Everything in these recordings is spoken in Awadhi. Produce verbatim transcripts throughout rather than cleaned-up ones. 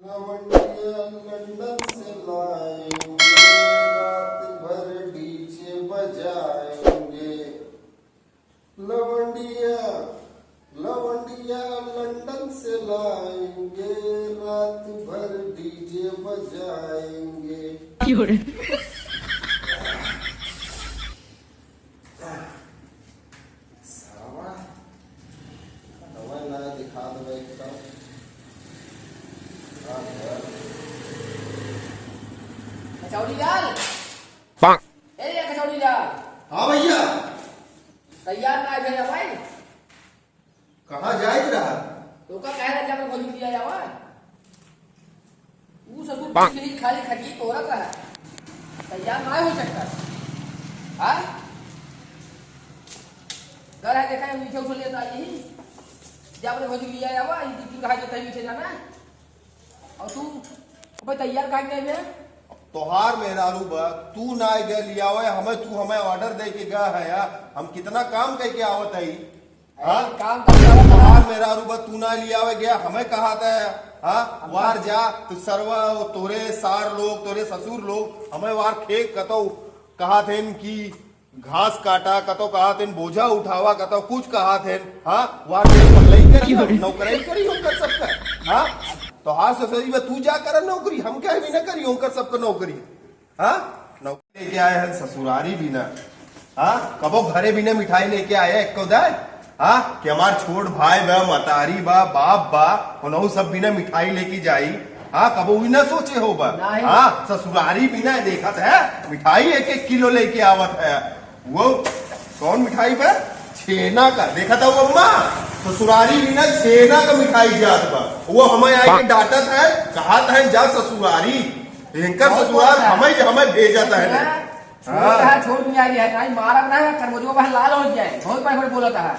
लवंडिया लंदन से लाएंगे, रात भर डीजे बजाएंगे। लवंडिया, लवंडिया लंदन से लाएंगे, रात भर डीजे बजाएंगे। सावा, दवा ना दिखा दो भाई, एकदम। हाँ, यार। कचौड़ी लाल। ए, ये कचौड़ी लाल। हाँ भैया। तैयार ना भैया भाई। कहाँ जाइत रहा? तो का कह रहा जब भौजी लिया जावा? ऊ ससुर बिजली खाली खटिए तोरत रहा। तैयार ना हो सकता। हाँ? घर है देखा है मीठे उठो लेता यही। जब भौजी लिया जावा, ये दिन कहा जो तभी मीठे जाना है। और तू अबे तैयार काहे नहीं बे? तोहार मेहरारू बा, तू ना गए लियावे, हमें, तू हमें order दे के गया है यार, हम कितना काम करके आवत है। हाँ? अरे काम करके आवत है। तोहार मेहरारू बा, तू ना लियावे गया, हमें कहा था, हाँ? हम वार का जा, तू सरवा, तोरे सार लोग, तोरे ससुर लोग, हमें वार खेत कतौ कहा थे कि घास काटा, कतौ कहा थे बोझा उठावा, कतौ कुछ कहा थे, हाँ? वार जा पहले ही करी, नौकराई करी उनकर सबका, हाँ? तोहार ससुरारी में तू जा कर नौकरी, हम क्या भी ना करी उनकर सबका नौकरी। हाँ? नौकरी लेके आए हैं ससुरारी भी ना। हाँ? कबो घरे भी ना मिठाई लेके आए, एको दाए? हाँ? कि हमार छोट भाई बा, मतारी बा, बाप बा, उनहु सब भी ना मिठाई लेके जाई। हाँ? कबो भी ना सोचे हो बा। नहीं। हाँ? ससुरारी भी ना देखत है, मिठाई एक एक किलो लेके आवत है। वो कौन मिठाई बा? छेना का। देखत है वो अम्मा, ससुरारी भी ना छेना का मिठाई जात बा। वो हमें आए के डांटत है, कहत है जा ससुरारी। इनकर बहुत ससुराल बोलता है। हमें, हमें भेजत है। हाँ। छोड़ दिया गया है, नहीं मारब ना, करमोजवा बहन लाल हो जाए, बहुत बड़े बड़े बोलता है।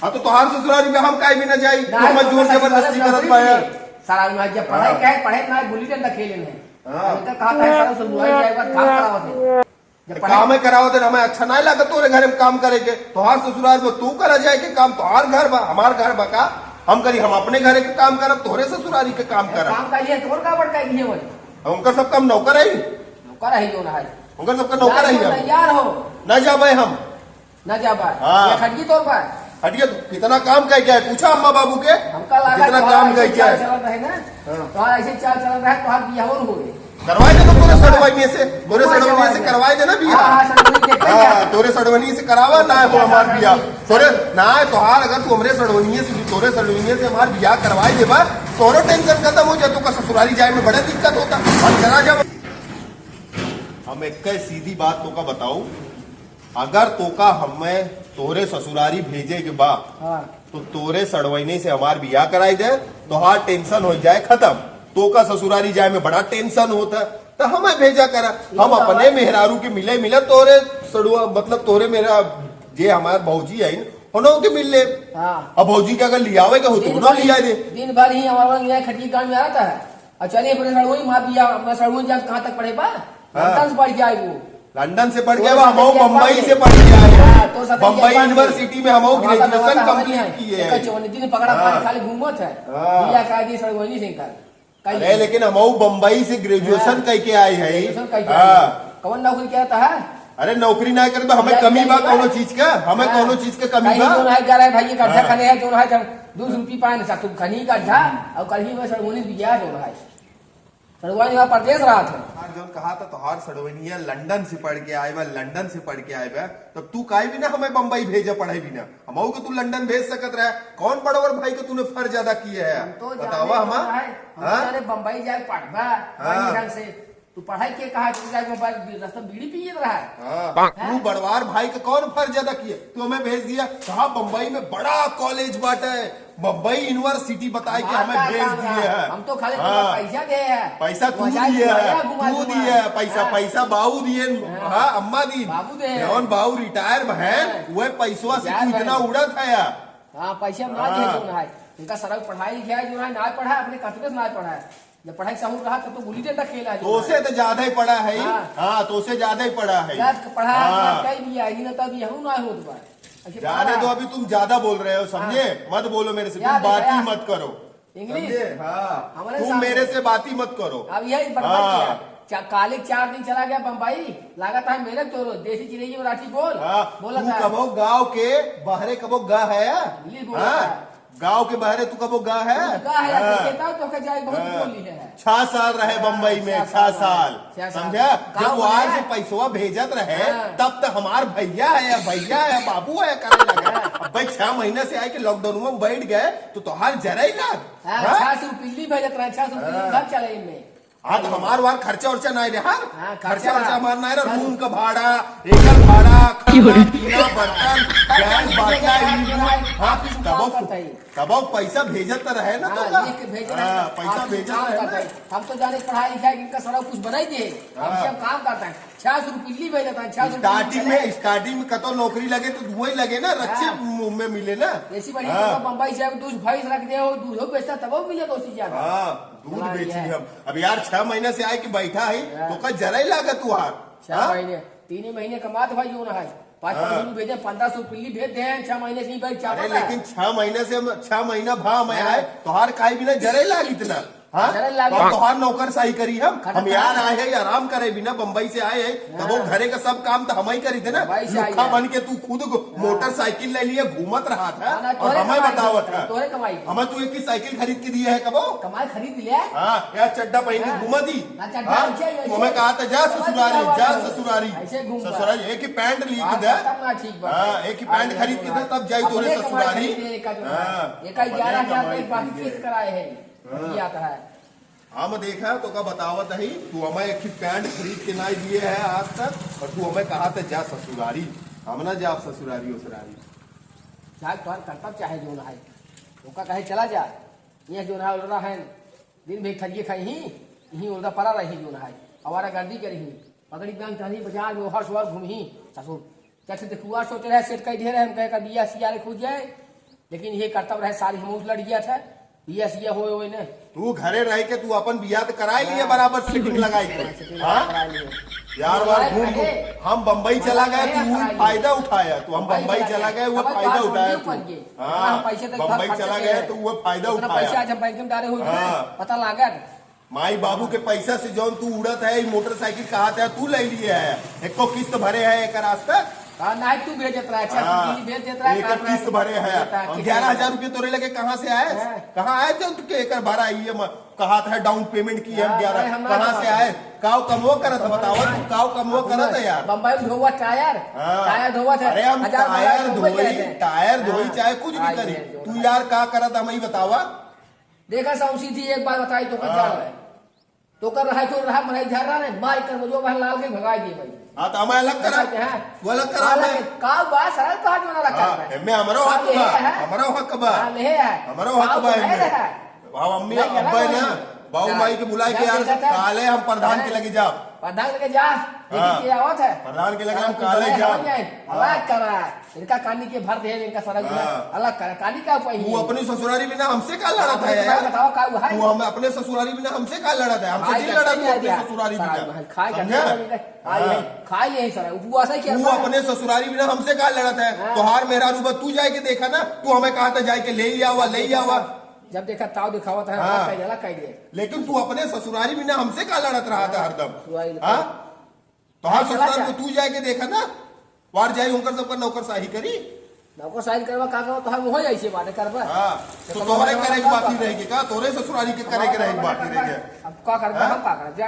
हाँ, तो तोहार ससुरारी में हम काहे भी ना जाई? ना, तो हम तो जोर ससुराल जबरदस्ती में करत नौकरी पाए। की है। सारा में जब पढ़ाई हाँ। कहे, पढ़े ना, गुल्ली डंडा खेले में। हाँ। हम तो कहा था, सारा ससुराल जाए, बस काम करावत है। जब तो पढ़े काम है करावत है, हमें अच्छा नहीं लगा तोरे घर में काम करे के। तोहार ससुराल में तू करा जाए के काम, तोहार घर बा, हमार घर बा का? हम करी, हम अपने घरे के काम करब, तोहरे ससुरारी के काम करब। काम का लिए तोर का बड़का लिए वही? हम उनकर सब काम नौकर है। नौकर है जो ना है। उनकर सबका नौकर है हम। तैयार हो। ना जाबे हम। ना जाबे। हाँ। ये खटिए तोर पर। हटिए, कितना काम कह गया है, पूछा अम्मा बाबू के। हमका लगा कितना तोहार काम ऐसे कह गया चाल है। चलत रहे ना। हाँ। तोहार ऐसे चाल चलत रहे, तोहार बियाह और हो गए। करवाए दे तो तोरे सड़वइनिए से, तोरे सड़वइनिए से करवाए दे ना बियाह। हाँ, हाँ, सड़वइनिए से हाँ, तोरे सड़वइनिए से करावा, ना हो हमार बियाह। तोरे, ना तोहार, अगर तू हमरे सड़वइनिए से, तोरे सड़वइनिए से हमार बियाह करवाए देबा, तोरो tension खत्म हो जाए, तोका ससुरारी जाए में बड़ा दिक्कत होता। हम चला जाब। हम एक सीधी बात तोका बताऊ, अगर तोका हमें तोरे ससुरारी भेजे के बा, हाँ। तो तोरे सड़वइने से हमार बियाह कराई दे, तोहार tension हो जाए खत्म। तोका ससुरारी जाए में बड़ा tension होता, तो हमें भेजा करा। हम अपने मेहरारू के मिले, मिले तोरे सड़ुआ, मतलब तोरे मेरा जे हमार भौजी है, उन्हों के मिल ले। हाँ। अब भौजी के अगर लियावे के होते, दिन उन्हों भर लिया दे। दिन भर ही हमारा यहाँ खटिए गाँव में आता है। और चलिए अपने सड़ुआ माँ बिया, अपना सड़ुआ जान कहाँ तक पढ़े बा? हाँ। लंदन से पढ़ के आए वो। लंदन से पढ़ के तो आए, हम बम्बई से पढ़ के आए। हाँ, तो सब बम्बई university में हम graduation complete किए हैं। दिन पकड़ा हाँ। खाली घूमत है। हाँ। बिया का दी सड़ुआ नहीं सिंह कर। अरे, लेकिन हम बम्बई से graduation हाँ। करके आए हैं। Graduation करके हाँ। आए। कौन नौकरी किया था है? अरे, नौकरी ना करे तो हमें कमी बा कौनो चीज का? हमें हाँ। कौनो चीज का कमी बा? जो है, जा रहा है भाई, ये गड्ढा हाँ। खने है, जो है, जब दो सौ रुपये पाए ना, तू खनी गड्ढा, और कल ही में सड़वनी बिया जो है। सड़वनी वहाँ परदेश रहा था। यार, जौन कहा था, तोहार सड़वनिया लंदन से पढ़ के आए बा, लंदन से पढ़ के आए बा, तब तू काहे भी ना हमें बम्बई भेजा पढ़े भी ना? हमहू के तू लंदन भेज सकत रहे। कौन बड़वर भाई के तूने फर्ज अदा किए है? हम तो बतावा जाने हम। रहा है। हम हाँ? तो जाने बम्बई जाए पढ़बा, हाँ। बढ़िया ढंग से। तू पढ़ाई के कहा, तू जाए बम्बई रास्ता बीड़ी पिए रहा है। हाँ। हैं? तू बड़वार भाई के कौन फर्ज अदा किए? तू हमें भेज दिया, कहा बम्बई में बड़ा college बाटे, बम्बई university बताए के हमें भेज दिए है। हम तो खाली हाँ। पैसा दे है। पैसा तू दिए है, तू दिए है, पैसा, हाँ। पैसा बाऊ दिए, हाँ। हाँ, अम्मा दी। बाबू दे है। जौन बाऊ retire में है, हाँ। वह पैसवा से तू इतना उड़त है यार। हाँ, पैसे हम ना दिए हाँ। जो ना है। इनका सरल पढ़ाई लिखाई जो है, ना पढ़ा, अपने कतबे से ना पढ़ा है। जब पढ़ाई सहूर रहा, तब तो गुल्ली डंडा खेला है जो तो है। उसे तो ज्यादा ही पढ़ा है। हाँ। हाँ, तो उसे ज्यादा ही पढ़ा है। ज्यादा पढ़ा है, हाँ। कहीं भी आई ना, तब यहू ना होत बा। ऐसे जाने पढ़ा दो, है। अभी तुम ज्यादा बोल रहे हो, समझे? हाँ। मत बोलो मेरे से, तुम बात ही मत करो। इंग्लिश? समझे? हाँ। हमारे तुम सामने। मेरे से बात ही मत करो। अब यही बर्बाद हाँ। किया। चा-, काले चार दिन चला गया बम्बई, लागत है मेरे तोरो, देसी चिरई में राठी बोल। हाँ, बोला तू था। कबो गाँव के बहरे कबो गा है? इंग्लिश बोला हाँ? था। गाँव के बहरे तू कबो गा है? तू गा है, हाँ। देखे था तो के जाए बहुत हाँ। बोली है। छह साल रहे हाँ, बम्बई में, छह छह साल साल। रहे। छह साल। समझा? गाँव जब वो में आज है। पैसवा भेजत रहे, हाँ। तब तो हमार भैया है, भैया है, बाबू है, करे लगे। हाँ। अब भाई छह महीने से आए के लॉकडाउन में बैठ गए, तो तोहार जरा ही लाग। हाँ, हाँ? छह सौ रुपये बिल्ली भेजत रहे, छह सौ रुपये हाँ। घर चले इनमें। हाँ, तो हमार वार खर्चा उर्चा नाई रहा। हाँ, खर्चा खर्चा उर्चा रहा। हमार नाई रहा, चल। रूम का भाड़ा, एकर भाड़ा, खाना, पीना, बर्तन, पता गैस, नहीं बाटला, कितना ईंधन, है, हाँ, ऑफिस में तबो, काम करता है। तबो पैसा भेजत तो रहे ना, हाँ, तो ना। ये के भेजत हाँ, रहे। पैसा आप भेजत काम रहे करता ना। है। हम तो जाने पढ़ाई लिखाई इनका सारा कुछ बनाई दिए। हाँ। हम सब काम करता है। छह सौ रुपये बिजली भेजत है, छह सौ रुपये स्टार्टिंग बिजली में, स्टार्टिंग में कतो नौकरी लगे तो दुआई लगे ना, रच्चे हाँ। मुंह में मिले ना। ऐसी बढ़िया हाँ। तो बम्बई से दूध भैंस रख दे हो, दूध हो बेचता तब मिले तो उसी ज्यादा। हाँ। दूध हमारी बेची है। हम। अब यार, छह महीने से आए के बैठा है, हाँ। तो का जरा ही लागत हुआ। छह हाँ? महीने, तीन ही महीने कमात भाई, जो ना है। पाँच हाँ। पाँच सौ भेजे, पन्द्रह सौ बिल्ली भेज दे, छह महीने से ही भाई चापत अरे, है। लेकिन छह महीने से हम, छह महीना भा हमें हाँ। आए, तोहार काहे बिना जरा ही लाग इतना, हाँ? जरा ही लाग। और तोहार नौकर साही करी हम, खटा हम यार खटा। आए हैं, आराम करे बिना बम्बई से आए हैं, तब वो हाँ। घरे का सब काम तो हम ही करी थे ना। बम्बई से आई लुक्खा है। बन के तू खुद गो-, हाँ। मोटरसाइकिल ले लिए घूमत रहा था हाँ, ना, और तोरे हमें कमाई बतावत है, है। तोरे कमाई। हमें तू एक ही साइकिल खरीद के दिया है कबो? कमाई खरीद लिया। हाँ, या चड्डा पहन के हाँ। घूमा थी? ना, चड्डा हाँ? ऐसे ही, तू हमें ऐसे कहा था, "जा समझ ससुरारी, जाओ जा तुम। ससुरारी।" ऐसे घूम ससुरारी, रहा। एक ही पैंट ली हाँ, के दे। खतरनाक चीज बात हाँ, है। एक ही पैंट हाँ, खरीद के हाँ। दे, तब जाई तोरे अपने कमाई ससुरारी। खरीदे, एक आध हाँ, रुपया। एक ही अपने ग्यारह हजार कमाई एक बार खरीदे। किस्त कराए है। हाँ। किया था। हम देखा तो का बतावत है, तू हमें एक ही पैंट खरीद के ना दिए है आज तक, और तू हमें कहा था, "जा ससुरारी।" हम ना जाब ससुरारी उसुरारी। चाहे तोहर कर्तव्य चाहे जो ना है, ओका कहे, "चला जा।" ये जो ना उलरा है, दिन भर थरिये खाई ही, यहीं उलरा पड़ा रही जो ना है, आवारा गर्दी करी ही, पगड़ी बांध टहरी बाजार में ओहर सोहर घूम ही, ससुर। जैसे देखुआ सोच रहे, सेट कई ढेर है, हम कहे का बिया सिया रे खोज जाए, लेकिन ये कर्तव्य रहे, सारी हम लड़ गया था, बिया सिया होए होए ने। तू घरे रह के तू अपन बिया तो कराई लिए हाँ। बराबर सेटिंग लगाई के। सेटिंग हाँ? कराई लिए। यार, बार घूम घूम। हम बम्बई चला गए, तू फायदा उठाया। तू हम बम्बई चला गए, वो फायदा उठाया तू। हाँ, बम्बई चला गए, तो वो फायदा उठाया। पैसा जब बैंक में डाले हो, हाँ। पता लागत। माई बाबू के पैसा से जौन तू उड़त है, ई मोटरसाइकिल कहा था, तू ले लिए है। एको किस्त भरे है एक रास्ता? हाँ, नहीं, तू भेजत रहा, अच्छा, हाँ, तू भेज देत रहा, एक किस्त भरे है। ग्यारह हजार रुपये तोरे लगे कहाँ से आए? हाँ। कहाँ आए जौन तुके एक भरा ई एम आई? कहा था डाउन पेमेंट की हम हाँ, ग्यारह, अरे, हम ना कहाँ से आए? काव कमवो करत है, बतावा तू, काव कमवो करत है यार? बम्बई में धोवा टायर, हाँ। टायर धोवत है। अरे हम हजार टायर धोई, टायर धोई, हाँ। चाहे कुछ भी करी। तू यार का करत है, हमें बतावा। देखा साहू सीधी एक बात बताई तो हाँ। जान रहे। तो कर रहा है, तो रहा, मनाई झाड़ रहा है, मार कर मुझे वहाँ लाल के भगाई दिए भाई। हाँ, तो हमें अलग करा। हाँ। वो अलग करा, अलग हमें। काव बात सरल बात में अलग हाँ, करता है। एमे हमरो हक बा, हमरो हक बा। हाँ, ले है। हमरो हक बा एमे। बाबू अम्मी, अब्बा है ना, बाबू माई के बुलाए के यार, काले हम प्रधान के लगे जाब। प्रधान के लगे जा, देखी हाँ। के आवत है। प्रधान के लगे हम काले जाब। अलग करा, इनका कानी के भर दे, इनका सारा गुना हाँ। अलग करा। कानी का उपाय तू अपनी ससुरारी बिना हमसे का लड़त है यार? बताओ का हुआ है? तू हम अपने ससुरारी बिना हमसे का लड़त है? हमसे नहीं लड़ा तू अपने ससुरारी बिना। समझा? खाए ले सर, उपवास है क्या? तू अपने ससुरारी बिना हमसे का लड़त है? हाँ। तोहार मेहरारू बा, तू जाए के देखा ना, तू हमें कहा था जाए के ले ही आवा, ले ही आवा। जब देखा ताव दिखावत है, हाँ। कह देला, कह दे। लेकिन तू अपने ससुरारी बिना हमसे का लड़त रहा था हरदम? ससुरारी हाँ? तोहार हाँ, चला ससुराल जा। में तू जाए के देखा ना, वार जाई उनकर सबका नौकरशाही करी। नौकरशाही करवा का करवा, तोहार मुँह ऐसे बाटे करवा। हाँ, तो तो तोहरे करवा करे के का बाकी करवा? रह के का, तोहरे ससुरारी के करे के रह के बाकी रह के। अब का करवा, हाँ? हम का करब, जा।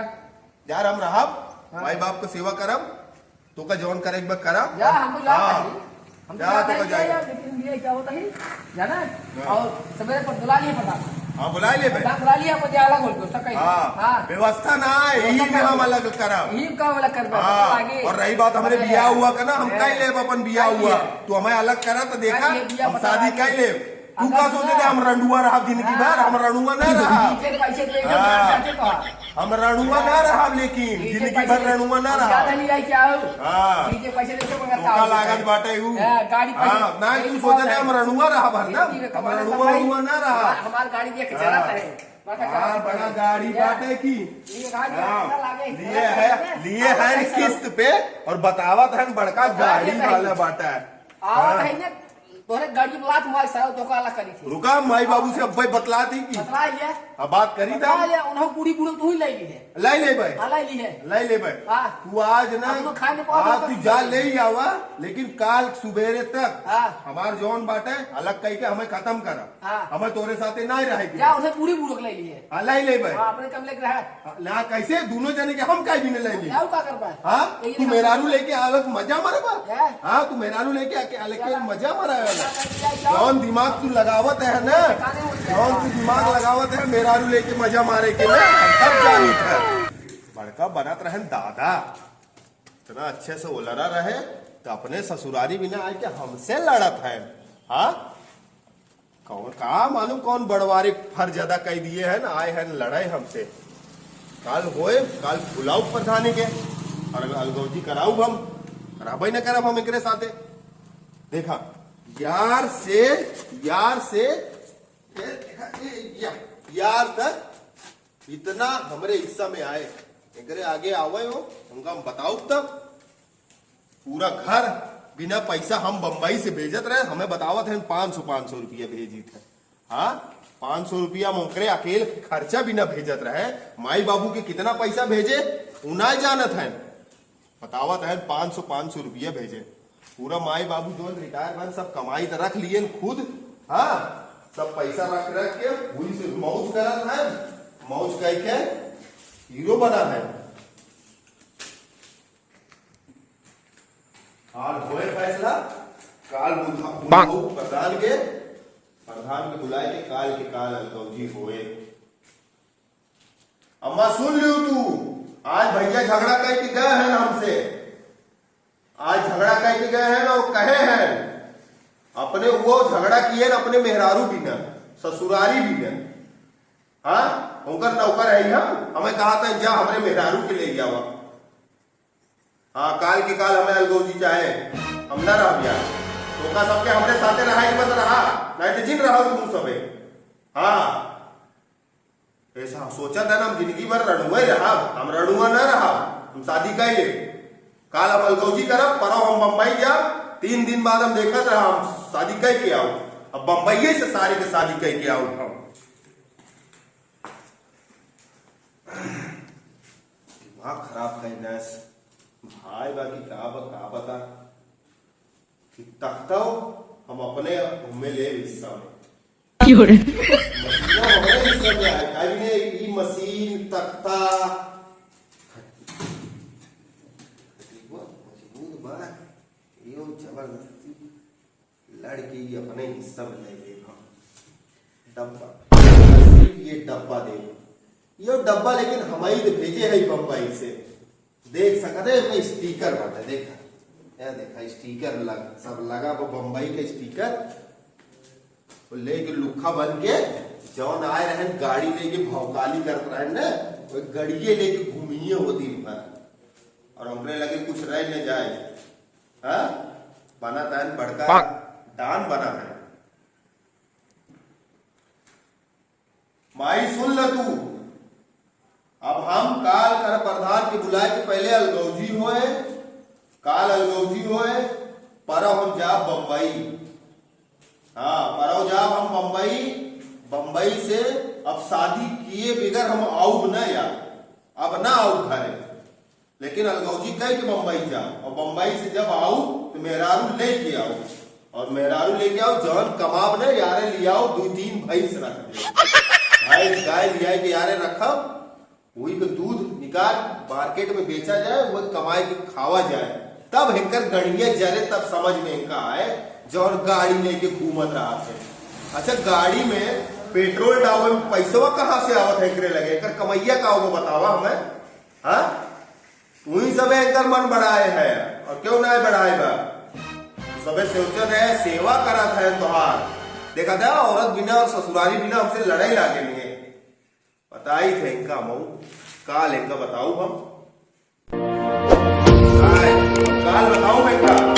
यार हम रहब, हाँ। माई बाप के सेवा करब, तो का जौन करे के बा करब। जा, हमको जा हाँ। भाई। हम जा, तो तो का जाए। यार, लेकिन ये क्या होता है, जाना है? हाँ। और सवेरे पर बुला लिए प्रधान। हाँ, बुला लिए भाई। प्रधान बुला लिया, पर जा अलग हो गया, उसका कहीं। हाँ, हाँ। व्यवस्था ना है, व्यवस्था यही में ना हम है। अलग करब। यही का अलग करब, हाँ, पता लागे। और रही बात हमरे बियाह हुआ का ना, हम कह लेब अपन बियाह हुआ। तू हमें अलग करा तो देखा, हम शादी कह लेब। तू का सोचे थे हम रंडुआ रहब जिंदगी भर, हाँ। हम रंडुआ ना रहब। पीछे पैसे दे के हाँ। हम रंडुआ ना रहब, लेकिन जिंदगी भर रंडुआ ना रहब। हाँ। पीछे पैसे दे के मंगाता हूँ। लागत बाटे ऊ। हाँ, गाड़ी हाँ, ना, तू सोचे थे हम रंडुआ रहब हरदम। हम रंडुआ, रंडुआ ना रहब। हमार गाड़ी देख के चला है। हाँ, बड़ा गाड़ी बाटे की। हाँ, लिए है, लिए है किस्त पे और बतावत है बड़का गाड़ी वाला बाटा है। आवत है ना, तोहरे गाड़ी में लात मार सारा, तो काला करी थे। रुका, माई बाबू से अब्बे बतला दी की। बतला लिया। अब बात करी बतला था। लिया, उन्हों बूढ़ी बूढ़ो तू ही ले ली है। ले ले भाई। हाँ, ले ली है। ले ले भाई। हाँ। तू आज ना, अपनो खाए में पाओ आज तो तू जा ले ही आवा, लेकिन काल सुबेरे तक हाँ। हमार जौन बाटे अलग कही के हमें खत्म करा। हाँ। हमें तोरे साथे ना रहे के। जा, उन्हें बूढ़ी बूढ़ो के ले ली है। हाँ, ले ले भाई। हाँ, अपने कम लेके रहा। ना, कैसे दोनों जने के हम काहे बिना ले ली? जाओ, का करबा? हाँ? यही तू ना। मेहरारू लेके आलत मजा मारबा? हैं? हाँ, तू मेहरारू लेके आके, आके क्या? मजा मारा है। क्या, क्या, क्या? जौन दिमाग तू लगावत है ना, ठिकाने हो गया। जौन तू दिमाग लगावत है मेहरारू लेके मजा मारे के ना, हम सब जानित है। बड़का बनत रहन दादा, इतना अच्छे से वो लड़ा रहे, तो अपने ससुरारी बिना आके हमसे लड़त है। हाँ? कौन का मालूम कौन बड़वारी फर ज्यादा कह दिए हैं ना, आए हैं लड़ाई हमसे। काल होए, काल बुलाऊ प्रधानी के और अलगौजी कराऊ हम, कराबे न करब हम एकरे साथे। देखा, यार से, यार से, ए, देखा, ए, या, यार तक इतना हमरे हिस्सा में आए, एकरे आगे आवे हो, उनका हम बताऊ तब। पूरा घर बिना पैसा हम बम्बई से भेजत रहे, हमें बतावत हैं पाँच सौ, पाँच सौ रुपया भेजित है। हाँ, पाँच सौ रुपया में ओकरे अकेल के खर्चा बिना भेजत रहे। माई बाबू के कितना पैसा भेजे, उ ना जानत हैं। बतावत हैं पाँच सौ, पाँच सौ रुपया भेजे। पूरा माई बाबू जौन रिटायर बन सब कमाई तो रख लियन खुद। हाँ, सब पैसा रख रख के वही से मौज करत हैं, मौज करके हीरो बना है। काल होए फैसला, काल बुधा-, बुधाऊ प्रधान के, प्रधान के बुलाए के काल के काल अलगौजी होए। अम्मा सुन लियो तू, आज भैया झगड़ा करके गए हैं हमसे, आज झगड़ा करके गए हैं और कहे हैं, अपने वो झगड़ा किए ना अपने मेहरारू बिना, ससुरारी बिना। हाँ, उनकर नौकर है हम, हमें कहा था जा हमरे मेहरारू के ले जावा। हाँ, काल के काल हमें अलगौजी चाहे, हम ना रहब यार। तोका सबके हमरे साथे रहा ही मत रहा, नहीं तो जिन रहो तुम सबे। हाँ, ऐसा सोचा था ना, हम जिंदगी भर रड़ुआ ही रहा, हम रड़ुआ ना रहा, हम शादी कर ले। काल हम अलगौजी करब, परौ हम बम्बई जाब, तीन दिन बाद हम देखत रहा, हम शादी कर के आओ। अब बम्बई से सारे के शादी कर के आओ हम। दिमाग खराब कर दस भाई, बाकी का ब-, का बता कि तख्ता हम अपने घूमे ले हिस्सा में। क्यों रे? मशीना हमरे हिस्सा में आए, काहे ने ई मशीन, तख्ता, मजबूत बा, यो जबरदस्ती लड़के ही अपने हिस्सा में ले लेब हम। डब्बा, सिर्फ ये डब्बा दे। यो डब्बा लेकिन हमारी तो भेजे है बम्बई से। देख सकते हैं, इसमें स्टिकर बाटे, देखा। ये देखा, स्टिकर लग, सब लगा वो बम्बई के स्टिकर। वो लेके लुक्खा बन के जौन आए रहन गाड़ी लेके भौकाली करत रहन ना, वो गड़िए लेके घूमिए वो दिन भर। और हमरे लगे कुछ रह न जाए। हाँ? बना तहन बड़का डान बना है। माई सुन ल तू, अब हम काल कर प्रधान के बुलाए के पहले अलगौजी होए, काल अलगौजी होए, परौ हम जाब बम्बई। हाँ, परौ जाब हम बम्बई, बम्बई से अब शादी किए बगैर हम आउब न यार, अब ना आउब घरे। लेकिन अलगौजी कह के बम्बई जाओ, और बम्बई से जब आओ तो मेहरारू लेके आओ, और मेहरारू लेके आओ, जौन कमाब ने यारे लियाओ, दो तीन भैंस रख दे। भैंस गाय लिया के यारे रखब, वही के दूध निकाल मार्केट में बेचा जाए, वह कमाए के खावा जाए, तब हेकर गणिया जरे, तब समझ में इनका आए, जौन गाड़ी लेके घूमत रहा थे। अच्छा, गाड़ी में पेट्रोल डालवे में पैसवा कहाँ से आवत है एकरे लगे, एकर कमैया का होगो बतावा हमें, हाँ? तू ही सबे एकर मन बढ़ाए है, और क्यों ना बढ़ाए बा? सबे सोचत है, सेवा करत है तोहार। देखा था, औरत बिना और ससुरारी बिना हमसे लड़ाई लागे नहीं है। बताई थे इनका मऊ, काल इनका बताऊ हम। काल, काल बताऊ मैं का?